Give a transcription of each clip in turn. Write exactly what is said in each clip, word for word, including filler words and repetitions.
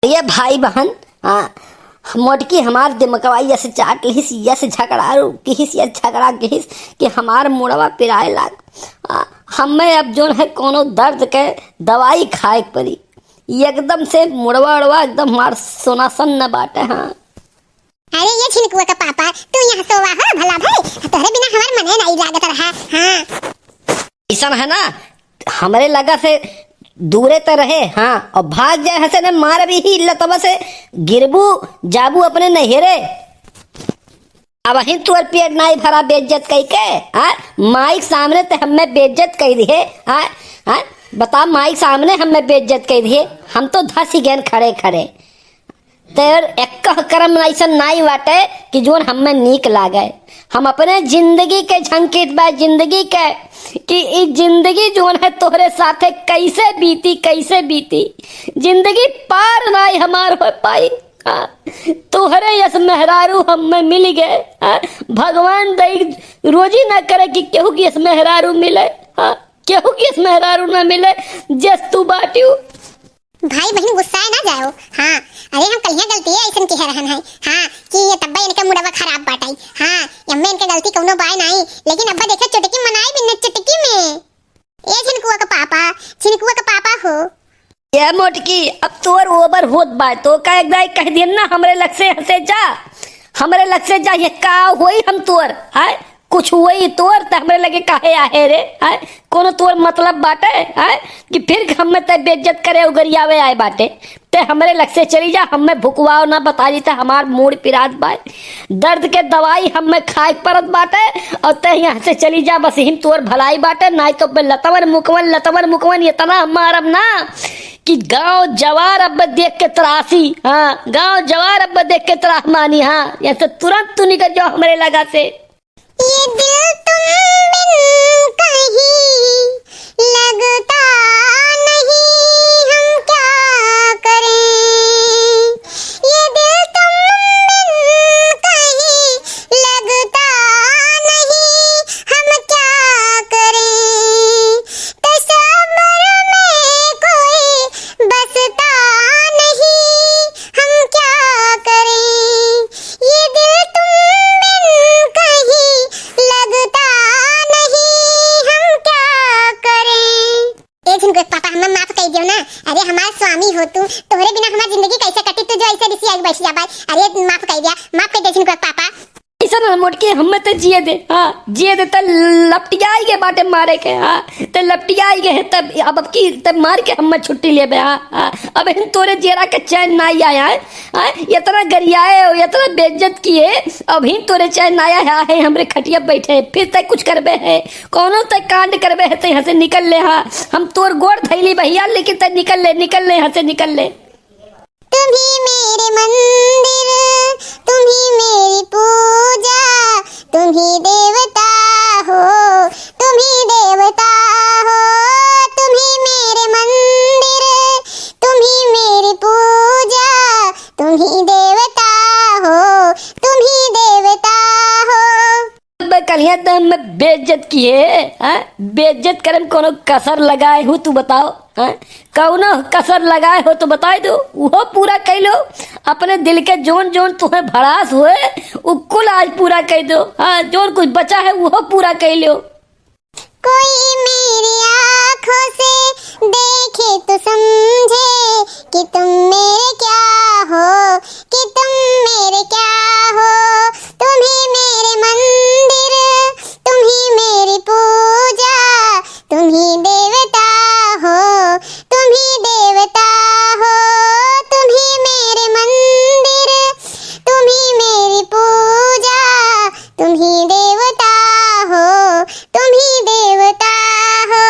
ये भाई बहन, हाँ, मोटकी हमार दिमकवा यस चाट लिहिस, यस झगड़ा किहिस, यस झगड़ा किहिस कि हमार मुड़वा पिराए लाग। आ, हमें अब जोन है कोनो दर्द के दवाई खाए के पड़ी। एकदम से मुड़वा उड़वा एकदम हमार सोना सन्न बाटे। हाँ। अरे ये झिनकुआ का पापा, तू यहाँ सोवा हो भला भाई, तोहरे बिना हमार मने नहीं लागत रहा। हाँ। ऐसन है ना, हमरे लगा से दूरे त रहे, हाँ, और भाग जाए हंसे न मार भी ही लतवा से गिरबू, जाबू अपने नैहरे। अब अहिन तोर पेट नाई भरा बेइज्जत कई के, हाँ, माइक सामने ते हमें बेइज्जत कई दिहे, हाँ, हाँ, बता माइक सामने हमें बेइज्जत कई दिहे, हम तो धस ही गए खड़े खड़े। तेर एक कर्म अइसन नाई बाटे कि जोन हमें नीक लागे। हम अपने जिंदगी के झंकित बा, जिंदगी के, कि ई जिंदगी जोन है तोहरे साथे कैसे बीती, कैसे बीती। जिंदगी पार नाई हमार हो पाई। हाँ, तोहरे यस मेहरारू हमें मिल गए। हाँ, भगवान दई रोजी ना करे कि केहू की यस मेहरारू मिले। हाँ, केहू की यस मेहरारू ना मिले, जस तू बाटियो। भाई बहिन गुस्साए ना जाओ। हाँ, अरे हम कलिया गलती है ऐसन किहे रहन है। हाँ, कि ये तब्बे इनका मुड़वा खराब बाटाई। हाँ, यम्मे इनका गलती कौनो बाय नाई, लेकिन अब्बा देखे चुटकी मनाई बिन्ने चुटकी में। ए झिनकुआ का पापा, झिनकुआ का पापा हो। ये मोटकी, अब तोर ओवर होत बाय, तो का एक दाई कह दियन ना हमरे लग से हंसे जा, हमरे लग से जा, ये का होई हम तोर, हाय? कुछ हुई तोर त हमरे लगे काहे आहे रे? आय, कोनो तोर मतलब बाटे? आय, कि फिर हमें ते बेइज्जत करे उगरियावे आए बाटे? ते हमरे लग से चली जा, हमें भुकवाओ ना, बता दी ते हमार मूड़ पिरात बाय। दर्द के दवाई हमें खाए के परत बाटे और ते यहाँ से चली जा, बस यही तोर भलाई बाटे, नाई तो पे लतवन मुकवन, लतवन मुकवन इतना मारब ना कि गांव जवार अब देख के त्रासी। हाँ, गांव जवार अब देख के त्रास मानी। हाँ, यहाँ से तुरंत तू निकल जाओ हमरे लगा से। ये दिल तुम बिन कहीं लगता नहीं, हम क्या करें? ये दिल तुम बिन कहीं लगता नहीं, हम क्या करें? तसव्वुर में कोई बसता नहीं, हम क्या करें? ये दिल तुम बिन कहीं लगता नहीं, हम क्या करें? ए झिनकुआ के पापा, हमें माफ कई दियो ना। अरे हमार स्वामी हो तू, तोहरे बिना हमार जिंदगी कैसे कटी? तू जो ऐसे रिसिया के बैठ जा भाई। अरे माफ कई दिया, माफ कई दे झिनकुआ के पापा। ऐसा ना मोटकी, हमें ते जिए दे, हाँ, जिए दे, ते लपटियाई के बाटे मारे के, हाँ, ते लपटियाई के है, तब अब, अब की, तब मार के हमें छुट्टी लेबे, हाँ, हाँ, अब हिन तोरे जेरा के चैन ना आया है, हाँ, इतना गरियाए और इतना बेइज्जत किए, अब हिन तोरे चैन ना आया है, है हमरे खटिया बैठे, फिर ते कुछ करबे है, कौनो ते कांड करबे है, ते यहाँ से निकल ले, हाँ, हम तोर गोड़ धैली भैया, लेकिन ते निकल ले, निकल ले, यहाँ से निकल ले। तुम ही मेरे मंदिर, तुम ही मेरी पूजा, तुम ही देवता हो, तुम ही देवता हो। तुम ही मेरे मंदिर, तुम ही मेरी पूजा, तुम ही देवता हो, तुम ही देवता हो। बे कलिया तो हमें बेइज्जत किहे, हाँ? बेइज्जत करे में कोनो कसर लगाए हो तू बताओ, हाँ? कौनो कसर लगाए हो तो बताए दो, वो पूरा कइ लो। अपने दिल के जोन जोन तुम्हें भड़ास होए, वो कुल आज पूरा कइ दो, हाँ? जोन कुछ बचा है वो पूरा कइ लो। कोई मेरी आँखों से देखे तो समझे कि तुम मेरे क्या हो, कि तुम मेरे क्या हो। तुम ही मेरे मंदिर, तुम ही मेरी पूजा, तुम ही देवता हो, तुम ही देवता हो। तुम ही मेरे मंदिर, तुम ही मेरी पूजा, तुम ही देवता हो, तुम ही देवता हो।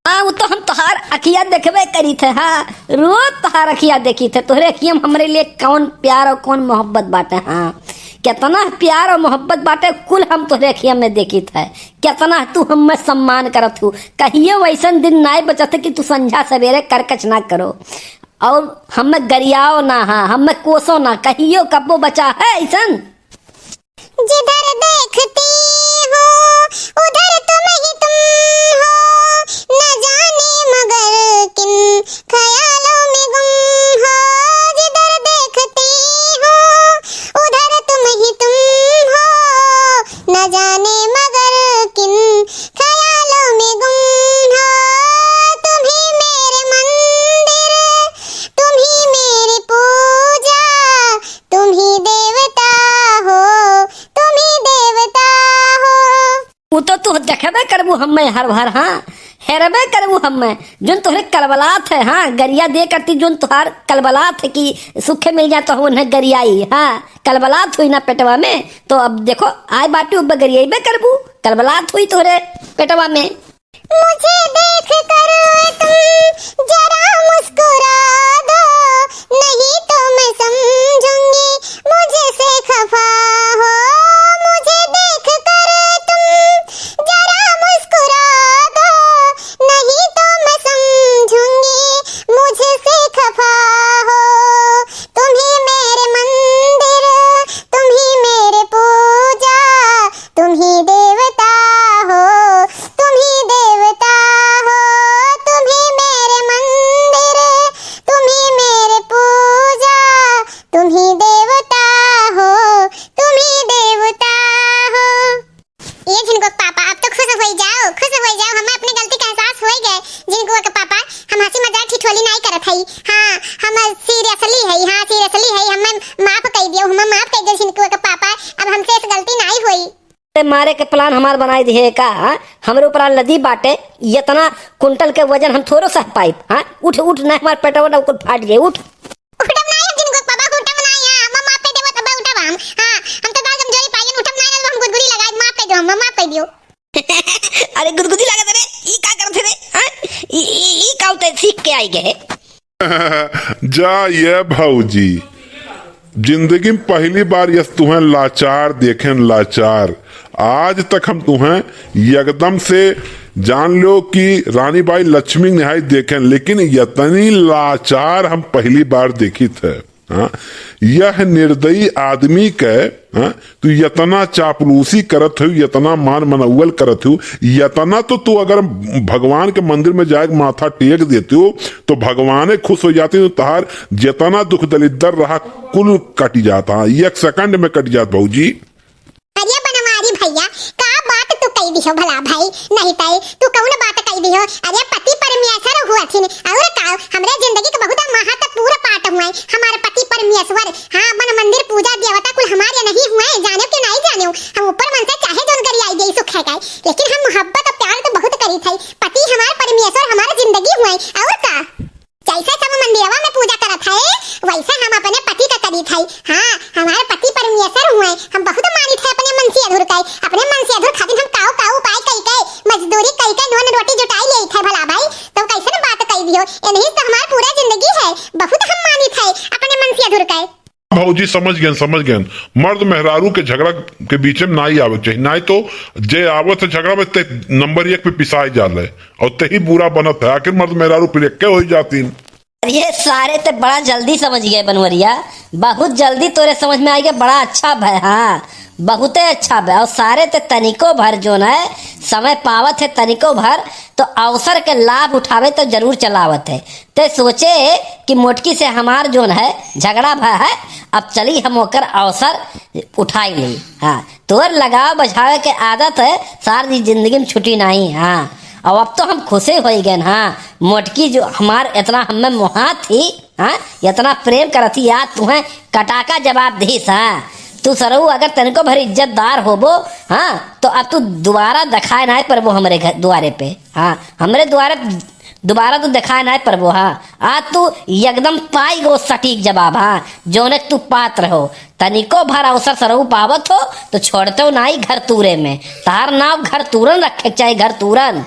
हाँ, वो तो हम तोहार अखिया देखबे करी थे, हाँ, रोज तोहार अखिया देखी थे। तोहरे अखिया में हमरे लिए कौन प्यार और कौन मोहब्बत बाटे, हाँ, कितना प्यार और मोहब्बत बाटे, कुल हम तोहरे अखिया में देखी थे। कितना तू हमें सम्मान करत हूँ, कहियो वैसन दिन नाय बचत कि तू संझा सवेरे करकच ना करो और हमें गरियाओ ना, हाँ, हमें कोसो ना, कहियो कब्बो बचा है ऐसन? जिधर देखती हूँ, उधर तुम ही तुम हो, न जाने मगर किन ख्यालों में गुम हो। हम्मे हर भर, हाँ, हेरबे करबू हम्मे, जोन तोहरे कलबलात है, हाँ, गरिया दे करती, जोन तोहार कलबलात है कि सुखे मिल जाए तो हम उन्हें गरियाई, हाँ, कलबलात हुई ना पेटवा में, तो अब देखो, आए बाटू अब गरियाइबे करबू, कलबलात हुई तोहरे पेटवा में। मुझे देख कर तुम जरा मुस्कुरा दो, नहीं तो मैं समझूंगी मुझसे खफा हो। मुझे देख कर तुम जरा मुस्कुरा दो, नहीं तो मैं समझूंगी मुझसे खफा हो। तुम ही मेरे मंदिर, तुम ही मेरे पूजा, तुम ही देवता हो, तुम ही देवता हो, तुम ही मेरे मंदिर, तुम ही मेरे पूजा, तुम ही देवता हो, तुम ही देवता हो। ए झिनकू के पापा, अब तो खुश होइ जाओ, खुश होइ जाओ, हमें अपनी गलती का एहसास होइ गए। झिनकू के पापा, हम हँसी मजाक ठिठोली नाहीं करत हई। हाँ, हम seriously हई, हाँ, seriously हई, हमें माफ कइ दियो, हमें माफ कइ दियो झिनकू के पापा, अब हमसे ऐसी गलती नाहीं होई। ते मारे के plan हमार बनाइ दिहे का, हाँ? हमरे ऊपर लदी बाटे, इतना कुंटल के वजन हम थोड़ो सह पाइब, हाँ? उठ, उठ, ना हमार पेटवा ना कुल फाट जाए, उठ। उठब नाहीं हम झिनकू के पापा, उठब नाहीं, हाँ, हम माफ कइ देबो तब उठब हम, हाँ, हम तो बाल कमजोरी पाइयन, उठब नाहीं, हम गुदगुदी लगाई, माफ कइ दो, हम माफ कइ दियो। अरे गुदगुदी लागत रे, ई का करत रे, हाँ? ई, ई, ई का उते सीख के आइ गए? जा ये भौजी, जिंदगी में पहली बार यस तुहें लाचार देखेन, लाचार। आज तक हम तुहें एकदम से जान लो कि रानी बाई लक्ष्मी निहाई देखेन, लेकिन यतनी लाचार हम पहली बार देखित है। हाँ, यह निर्दयी आदमी के, हाँ, तू यतना चापलूसी करत हो, यतना मान मनौवल करत हो, यतना तो तू अगर भगवान के मंदिर में जाके माथा टेक देते हो, तो भगवाने खुश होइ जाते हो, तहार जितना दुख दलिद्दर रहा, कुल कटि जात, हाँ, एक second में कटि जात भौजी। अरे बनवारी भइया, का बात तू कइ दिहो भला भाई? नहीं तइ तू कउन बात कइ दिहो? अरे पति परमेश्वर हुअथिन, अउर का, हमरे जिंदगी के बहुत महत्वपूर्ण part हुए हमारे पति परमेश्वर। हाँ, मन मंदिर पूजा देवता कुल हमारे नहीं हुए, जानेउ कि नाहीं जानेउ, हम ऊपर मन से चाहे जउन गरियाई देई सुख है काहे, लेकिन हम मोहब्बत अउर प्यार तो बहुत करित हई। पति हमार परमेश्वर हमार जिंदगी हुए, अउर का। जइसे सब मंदिरवा में पूजा करत है, वइसे हम अपने पति का करित है। हाँ, हमार पति परमेश्वर हुए, हम बहुत मानित है अपने मनसेधुर का। अपने मनसेधुर खातिर हम काउ काउ उपाय कइ के, मजदूरी कइ के, नून रोटी जुटाइ लेइत है भला भाई, तो कइसन बात कइ दिहो? इन्हीं से हमार पूरा जिंदगी है, बहुत हम मानित है अपने मनसेधुर का। भौजी, समझ गएन, समझ गएन। मर्द मेहरारू के झगड़ा के बीचे में नाहीं आवे के चाही, नाहीं तो जे आवत है झगड़ा में, ते नंबर एक पे पिसाए जाले अउर तेही बुरा बनत है। आखिर मर्द मेहरारू फिर एक्के होइ जातीन। अरे सारे, ते बड़ा जल्दी समझ गए बनवरिया, बहुत जल्दी तोरे समझ में आइ गए, बड़ा अच्छा भय, हाँ, बहुते अच्छा भय। अउर सारे ते तनिको भर जउन है समय पावत है, तनिको भर तो अवसर के लाभ उठावे तो जरूर चलावत है। ते सोचे कि मोटकी से हमार जउन है झगड़ा भय है, अब चली हम ओकर अवसर उठाइ लेई। हाँ, तोर लगाव बझावे के आदत है, सार जी जिंदगी में छुटी नाहीं। हाँ, अब, अब तो हम खुशे होइ गएन। हाँ, मोटकी जो हमार एतना हम्मे मोहात ही, हाँ, एतना प्रेम करत ही, आज तुहें कटाका जवाब दिहिस। हाँ, तू सरऊ अगर तनिको भर इज्जतदार होबो, हाँ, तो अब तू दुबारा देखाए नाहीं परबो हमरे घर दुआरे पे। हाँ, हमरे दुआरे दुबारा तू देखाए नाहीं परबो, हाँ। आज तू एकदम पाइ गो सटीक जवाब, हाँ, जउने के तू पात्र हो। तनिको भर अवसर सरऊ पावत हो, तो छोड़तेउ नाहीं घर तूरे में। तहार नाव घर तूरन रखे के चाही, घर तूरन।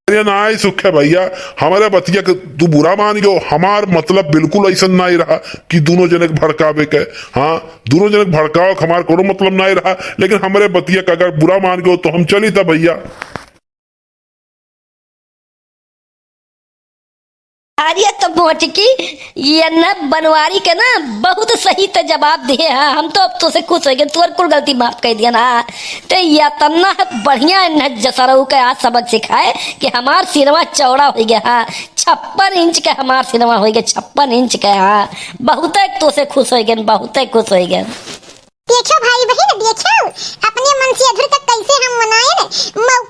अरे नाहीं सुखे भइया, हमरे बतिया के तू बुरा मान गयो। हमार मतलब बिल्कुल अइसन नाहीं रहा कि दुनो जने के भड़कावे के। हाँ, दुनो जने के भड़कावे के हमार कोनो मतलब नाहीं रहा, लेकिन हमरे बतिया के अगर बुरा मान गयो तो हम चली था भइया। अरे तो मोटकी, ये न बनवारी के ना बहुत सही ते जवाब दिहे। हाँ, हम तो अब तोसे खुश होइ गए, तोर कुल गलती माफ कइ दिया ना। ते एतना बढ़िया न जसरऊ के आज सबक सिखाए कि हमार सिनवा चौड़ा होइ गया। हाँ, छप्पन इंच के हमार सिनवा होइ गया, छप्पन इंच के। हाँ, बहुते तोसे खुश होइ गए, बहुते खुश होइ गए। देखो भाई बहिन, देखो, अपने मनसेधुर का कइसे हम मनाएन। मउ-,